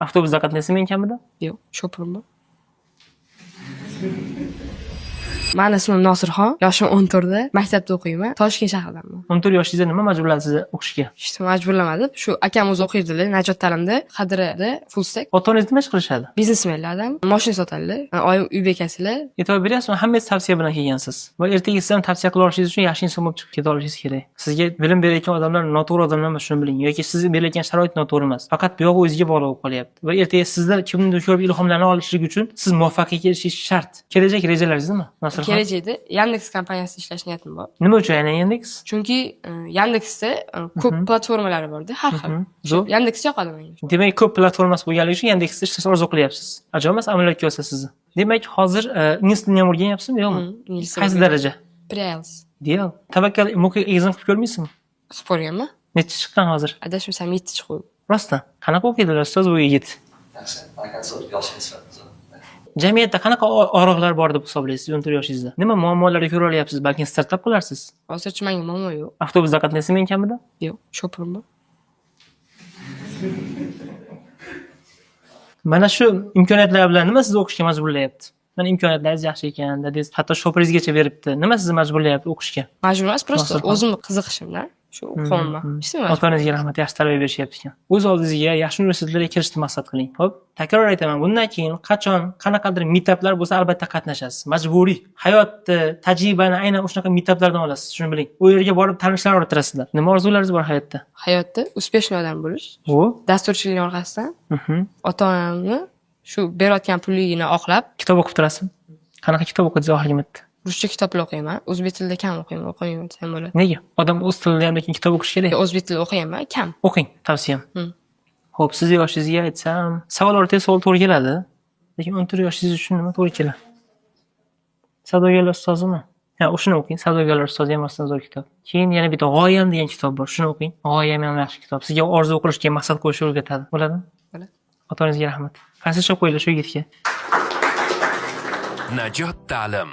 Avtobusda qatnaysizmi eng kamida? Yo'q, sho'pirim bor. Mani ismim Nosirxon, yoshim 14 da, maktabda o'qiyman, Toshkent shahridanman. 14 yoshingizda nima majburladi sizni o'qishga? Hech kim majburlamadi. Shu akam o'zi o'qiydilar, Najot ta'limda, Qadrida full stack. Ota-onangiz nima ish qilishadi? Biznesmenlardan moshina sotadilar. Oyim uy bekasilar. E'tibor beryapsizmi? Hammangiz tavsiya bilan kelgansiz. Va ertaga siz ham tavsiya qila olishingiz uchun yaxshi inson bo'lib chiqib keta olishingiz kerak. Sizga bilim berayotgan odamlar noto'g'ri odamlar emas, shuni biling. Yoki siz berayotgan sharoit noto'g'ri emas. Faqat bu yog'i o'zingizga bog'liq bo'lib qolyapti. Va ertaga sizlar kimnidir ko'rib ilhomlana olishlik uchun siz muvaffaqiyatga erishishingiz shart. Kelajak rejalaringiz nima? Nasirxon? Kelajakda Yandex kompaniyasida ishlash niyatim bor. Nima uchun aynan Yandex? Chunki Yandexda ko'p platformalari borda, har xil. Zo'r. Yandex yoqadi menga. Demak, ko'p platformasi bo'lganligi uchun Yandexda ishlashni orzu qilyapsiz. Ajoyib emas, amaliyotga olsa sizni. Demak, hozir ingliz tilini ham o'rganyapsizmi, yo'qmi? Ingliz tilini Qaysi daraja? Pre-IELTS. Ideal. Tavakkal mock exam qilib ko'rmaysizmi? Qilib ko'rganman. Necha chiqqan hozir? Adashmasam 7 chiquvdi. Rostdan. Qanaqa o'qiydilar ustoz bu yigit? Yaxshi, harakat zo'r, yoshga nisbatan zo'r. Jamiyatda qanaqa og'riqlar bor deb hisoblaysiz 14 yoshingizda? Nima muammolarni ko'ra olyapsiz? Balkim startap qilarsiz? Hozircha menga muammo yo'q. Avtobusda qatnaysizmi eng kamida? Yo'q, sho'pirim bor. Mana shu imkoniyatlar bilan nima sizni o'qishga majburlayapti? Mana imkoniyatlaringiz yaxshi ekan, dedingiz, hatto sho'piringizgacha beribdi. Nima sizni majburlayapti o'qishga? Majbur emas, просто Nosirxon. o'zimni qiziqishimdan shu o'qiyapman. Hech nima. Ota-onangizga rahmat, yaxshi tarbiya berishyapti ekan. O'z oldingizga yaxshi universitetlarga kirishni maqsad qiling. Xo'p, takror aytaman, bundan keyin qachon qanaqadir meetuplar bo'lsa, albatta qatnashasiz. Majburiy. Hayotni, tajribani aynan o'shanaqa meetuplardan olasiz, shuni biling. U yerga borib tanishlar orttirasizlar. Nima orzularingiz bor hayotda? Hayotda успешный odam bo'lish, O. dasturchilik orqasidan ota-onamni shu berayotgan pulligini oqlab, Kitob o'qib turasizmi? Qanaqa kitob o'qidingiz oxirgi marta? Ruscha kitoblar o'qiyman. O'zbek tilida kam o'qiyman, o'qimayman desam bo'ladi. Nega? Odam o'z tilida ham lekin kitob o'qishi kerak. O'zbek tilida o'qiyman, kam. O'qing, tavsiyam. Xo'p, sizni yoshingizga aytsam, savol ortiga savol to'g'ri keladi. Lekin 14 yoshingiz uchun nima to'g'ri keladi? Savdogarlar ustozimi? Ha, o'shani o'qing. Savdogarlar ustozi ham rostdan zo'r kitob. Keyin yana bitta G'oyam degan kitob bor. Shuni o'qing. G'oyam ham yaxshi kitob. Sizga orzu qilishga, maqsad qo'yishni o'rgatadi. Bo'ladimi? Bo'ladi. Ota-onangizga rahmat. Qarshi qo'yinglar shu yigitga. Najot ta'lim.